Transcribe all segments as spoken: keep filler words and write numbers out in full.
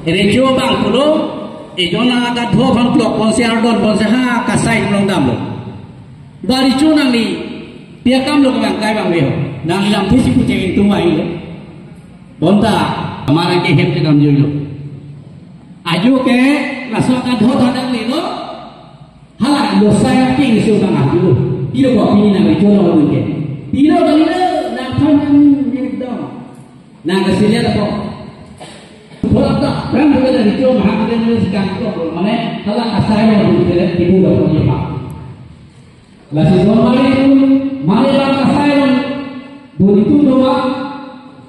Recho abang pulo, ejon nang kadokave aphan plok ponsi ardon ponsi ha kasai long damlo. Ba recho nangli pi akam lo kevang kai abang aveho. Nangli lam pusi pucheng tum ailo. Bonta, amar ke hem kedam joilo. Ajo ke, laso kadokave tha nanglilo. Hala, lo saya ping si abang ajo. Pilo ko pini nang recho lo ke. Pilo kalilo, nang than nang ekdom. Nang kasilia ko. Pura ta, pran juga dari recho mahak kita nulis kan ko. Mane, hala kasai lo, kita tidak lo, ya, Pak. Lasi don mari tu, mari la kasai lo. Budi tu doa.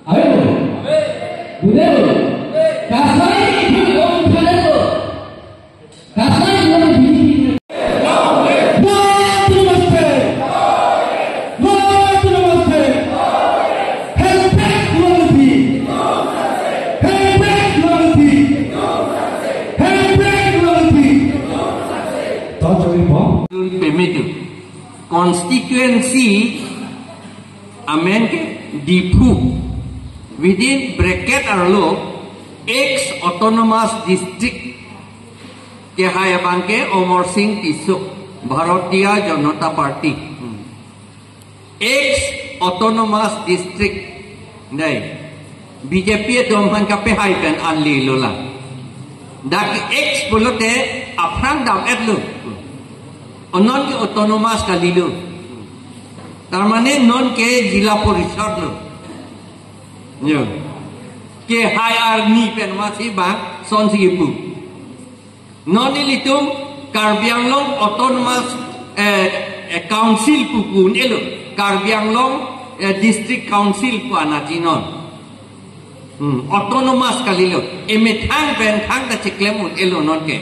Ayo. Bude lo. Kasai itu lo, kasai lo. Kasai lo, budi. Namaste. Namaste. Hashtag unity. Hashtag unity. Hashtag unity. Don't worry, Bob. Permitted. Constituency amen ke Diphu, within bracket arlo ex autonomous district kehai abang ke Amarsing Tisso, Bharatiya Janata Party. Hmm. Ex autonomous district. Dei. B J P atum aphan kapehai pen anli lo la. Dak ex pulote aphrang dam-et lo. O non ke autonomous kalilo. Tar mane non ke Zilla Parishad lo. Yo. Kehai arni pen masi bang sonsi kipu. Non ilitum Karbi Anglong Autonomous, eh, eh, Council pu pu un-elo. Karbi Anglong, eh, District Council pu anaji non. Hmm, autonomous kalilo. Emethang pen thangta chiklem un-elo non ke.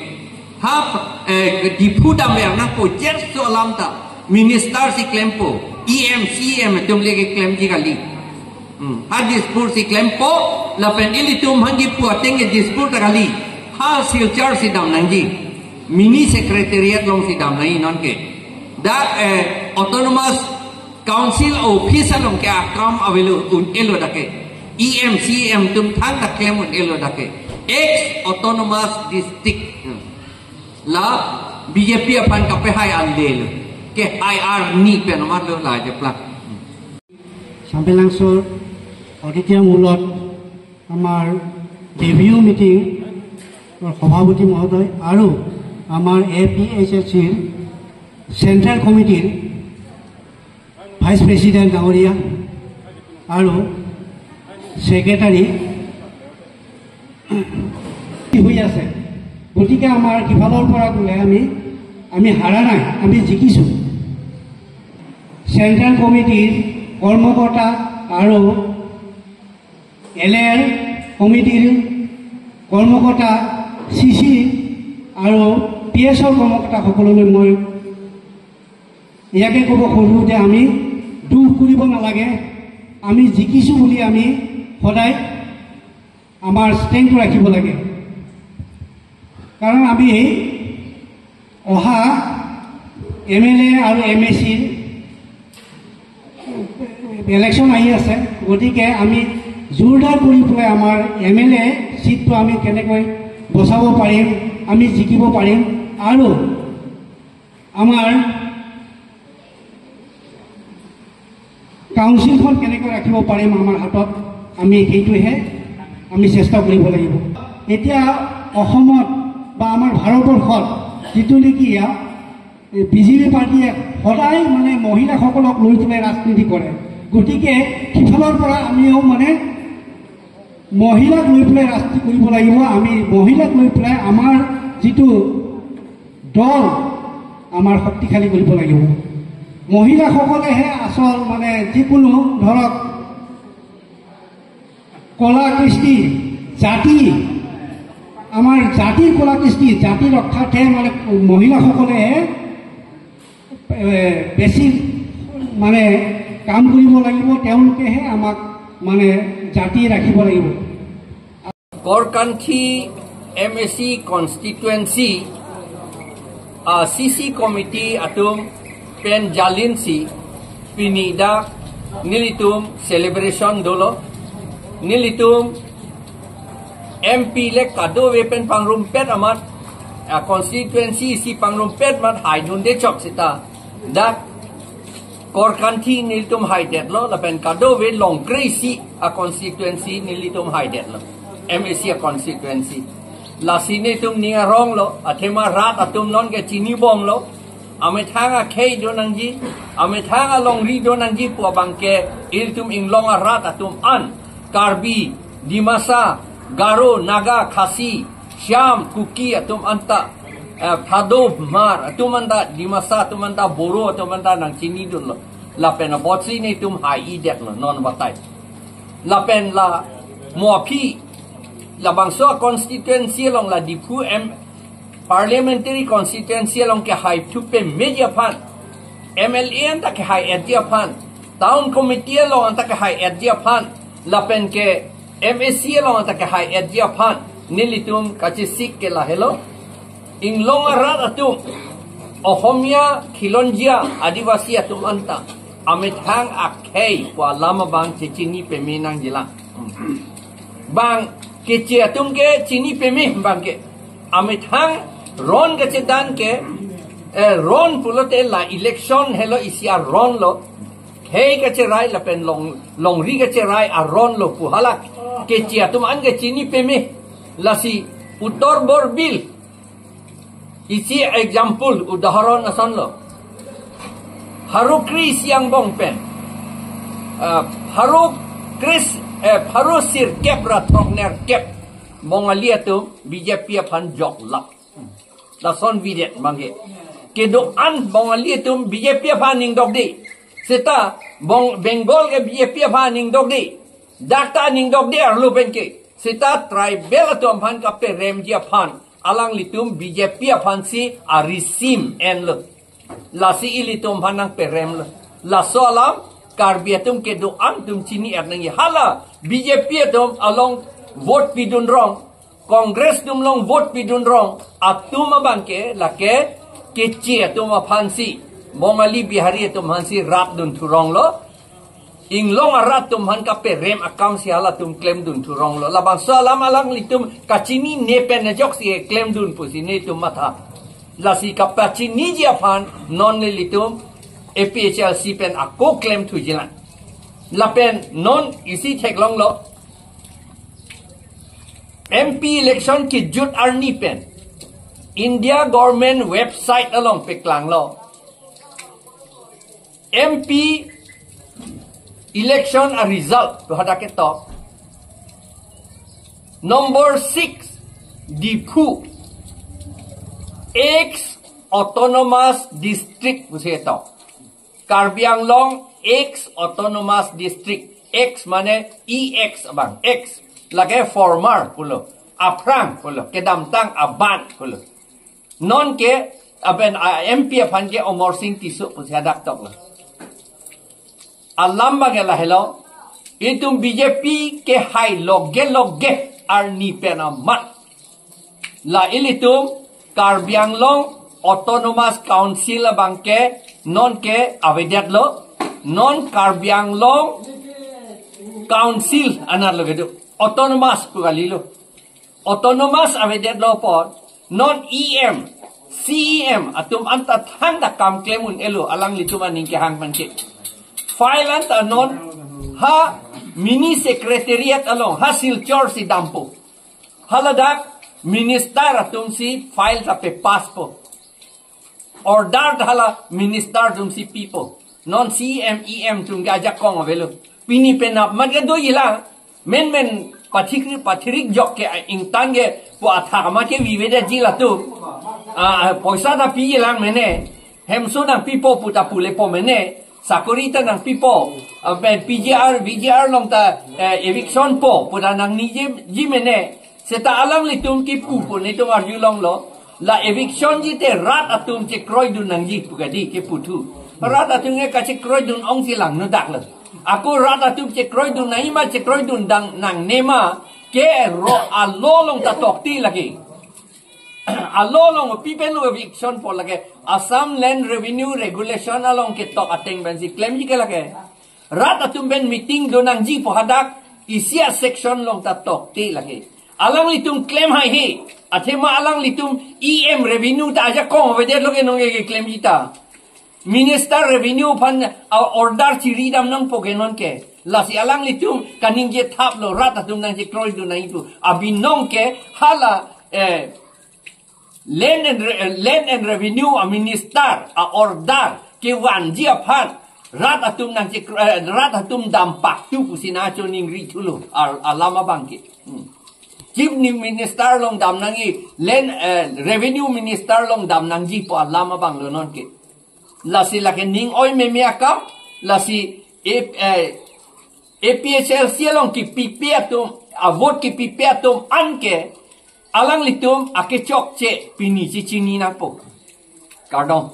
Ha, eh, Diphu damver nangpo, jerso alam ta minister si klempo, E M, C E M atum le keklemji kali. Hmm. Ha Dispur si klempo, lapen ilitum aphan kipu ateng ke Dispur ta kali. Ha Silchar si dam nangji. Mini secretariat along si dam nangji non ke. Dak, eh, autonomous council office along ke akam avelo un-elo dak ke. E M, C E M atum thangta klem un-elo dak ke. Ex autonomous district. Hmm. La B J P aphan kapehai anle lo. Kehai arni pen amat lo la jeplak. চাম্পেলাংছৰ অডিটৰিয়াম হলত আমাৰ review meeting সভাপতি মহোদয় আৰু আমাৰ A P H L চিৰ চেণ্ট্ৰেল কমিটিৰ vice president ডাঙৰীয়া আৰু ছেক্ৰেটাৰী হৈ আছে। গতিকে আমাৰ সিফালৰ পৰা বোলে আমি, আমি হাৰা নাই, আমি জিকিছোঁ। চেণ্ট্ৰেল কমিটিৰ কৰ্মকৰ্তা আৰু এল এৰ কমিটিৰ কৰ্মকৰ্তা, চি চি আৰু পি এছৰ কৰ্মকৰ্তাসকললৈ মই ইয়াকে ক'ব খোজো যে আমি দুখ কৰিব নালাগে, আমি জিকিছোঁ বুলি আমি সদায় আমাৰ ষ্ট্ৰেংথ ৰাখিব লাগে। কাৰণ আমি অহা এম এল এ আৰু এম এ চিৰ ইলেকশ্যন আহি আছে, গতিকে আমি জোৰদাৰ কৰি পেলাই আমাৰ এম এল এ চিটটো আমি কেনেকৈ বচাব পাৰিম, আমি জিকিব পাৰিম আৰু আমাৰ কাউন্সিলখন কেনেকৈ ৰাখিব পাৰিম আমাৰ হাতত, আমি সেইটোহে আমি চেষ্টা কৰিব লাগিব। এতিয়া অসমত বা আমাৰ ভাৰতবৰ্ষত যিটো নেকি বিজেপি পাৰ্টীয়ে সদায় মানে মহিলাসকলক লৈ পেলাই ৰাজনীতি কৰে, গতিকে সিফালৰ পৰা আমিও মানে মহিলাক লৈ পেলাই ৰাজনীতি কৰিব লাগিব। আমি মহিলাক লৈ পেলাই আমাৰ যিটো দল আমাৰ শক্তিশালী কৰিব লাগিব। মহিলাসকলেহে আচল মানে যিকোনো ধৰক কলা কৃষ্টি, জাতি, আমাৰ জাতিৰ কলা কৃষ্টি, জাতি ৰক্ষাৰ্থে মানে মহিলাসকলেহে এ, বেছি মানে কাম কৰিব লাগিব, তেওঁলোকেহে আমাক মানে জাতি ৰাখিব লাগিব। Korkanthi M A C constituency, ah, C C committee atum pen jalinsi pini dak nelitum celebration dolo, nelitum M P le kadokave pen pangrumpet amat, a constituency isi pangrumpet amat haidunde chok seta, dak Korkanthi nelitum haidetlo, lapen kadokave Longkre isi a constituency nelitum haidetlo, M A C a constituency. Lasi nelitum ning aronglo, athema rat atum nonke chinibomlo, amethang akhei do nangji, amethang alongri do nangji pu abangke ilitum inglong arat atum an, Karbi, Dimasa, Garo, Naga, Khasi, Shyam, Kuki atum anta, eh, Thado, Hmar atum anta, Dimasa atum anta, Boro atum anta nangchinidunlo. Lapen apotsi nelitum hai-idetlo non batai. Lapen la mo aphi, labangso constituency along, la Diphu M, parliamentary constituency along kehai thu pemeji aphan, M L A anta kehai-etji aphan, town committee along anta kehai-etji aphan, lapen ke M A C along anta kehai-etji aphan, nelitum kachesik ke lahelo. Inglong arat atum, Ohomia khilonjia Adivasi atum anta, amethang akhei pu alam abang chechini peme nangjilang. Bang keche atum ke chini peme bangke, amethang ron kachedan ke, eh, ron pulote la election helo isi aronlo. Khei kacherai lapen long, longri kacherai aronlo pu hala keche atum an ke chini peme. Lasi Uttar Borbil isi example, udahoron asonlo. Pharo kre-isi angbong pen, ah, pharo kre-, eh, pharo sirkep ra throknerkep Bongali atum B J P aphan joklap. Lason bidet bangke. Kedo-an Bongali atum B J P aphan ningdokde. Seta Bong-, Bengal ke B J P aphan ningdokde. Dak ta ningdokde arlo penke. Seta tribal atum aphan kaperemji aphan, alanglitum B J P aphansi arisim enlo. Lasi ilitum aphan nangperemlo. Laso alam Karbi atum kedo-an atum chini-et nangji. Hala B J P atum along vote pidun rong, Congress atum along vote pidun rong atum abangke lake keche atum aphansi, Bongali Bihari atum aphansi rapdun thuronglo. Inglong arat atum aphan kaperem akam si halatum klemdun thuronglo. Labangso alam alanglitum kachinine pen ajoksi klemdun pusi nelitum matha. Lasi kapachiniji aphan non nelitum A P H L C pen ako klem thujilang. Lapen non isi theklonglo, M P election kejut arni pen India government website along peklanglo. M P election a result to hadak ketok. Number six, Diphu, ex autonomous district pusi ketok. Karbi Anglong ex autonomous district. Ex mane E X abang. Ex lake former pulo. Aphrang pulo. Kedamtang aban pulo. Nonke aben a M P aphan ke Amarsing Tisso pusi hadak toklo. Alam bangke lahelo. Itum B J P kehai loge loge arni pen amat, la ilitum Karbi Anglong Autonomous Council abangke nonke avedetlo. Non Karbi Anglong Council anarlo kedo. Autonomous pu kalilo. Autonomous avedetlo apot, non E M, C E M atum anta thangta kam klem un-elo, alanglitum aning kehang penke. File anta non ha mini secretariat along, ha Silchar si dampo. Haladak minister atumsi file ta pe-pass po. Order ta hala minister atumsi pipo. Non C E M, E M atum ke ajakong avelo. Pini penap mat ke dojilang. Menmen pathikri, pathirik jok ke ingtan ke pu athak amat ke vivedetji latum. Ah, poisa ta pijilang mene. Hemso nangpipo pu ta pulepo mene. Sakori ta nangpipo. Ah, pen P G R, V G R along ta, eh, eviction po pu ta nangniji mene. Seta alanglitum kipu pu nelitum arjulonglo. La eviction ji te rat atum chekroidun nangji pu kadi kipu thu. Rat atum ke kachekroidun ongsi langno daklo. Ako rat atum chekroidun nangji ma, chekroidun dang nangne ma, ke ro a-law along ta tokte lake. A-law along pi pen lo eviction po lake. Assam Land Revenue Regulation along ketok ateng pensi klemji ke lake. Rat atum pen meeting do nangji pu hadak isi a-section along ta tokte lake. Alanglitum klem haihe. Athema alanglitum E M revenue ta ajakong avedetlo ke nonke keklemji ta. Minister revenue aphan a order chiri dam nangpo ke nonke. Lasi alanglitum kaningje thaplo, rat atum nangchekroidun nangji pu. Abinong ke hala, eh, Land and Re-, eh, Land and Revenue a minister a order kevanji aphan rat atum nangchek-, eh, rat atum dam paktu pusi nangchiningri thulo, al-, alam abang ke. Hmm. Chief ni minister along dam nangji, land, eh, revenue minister along dam nangji pu alam abanglo nonke. Lasi lake ning oi meme akam, lasi ep-, eh, A P H L C along kepipe atum, a vote kepipe atum anke, alanglitum akechokche pini chechini nangpo. Kardom.